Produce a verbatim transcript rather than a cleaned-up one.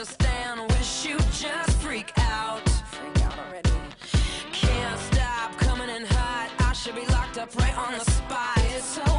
Stand, wish you just freak out. Freak out already. Can't stop coming in hot. I should be locked up right on the spot. It's so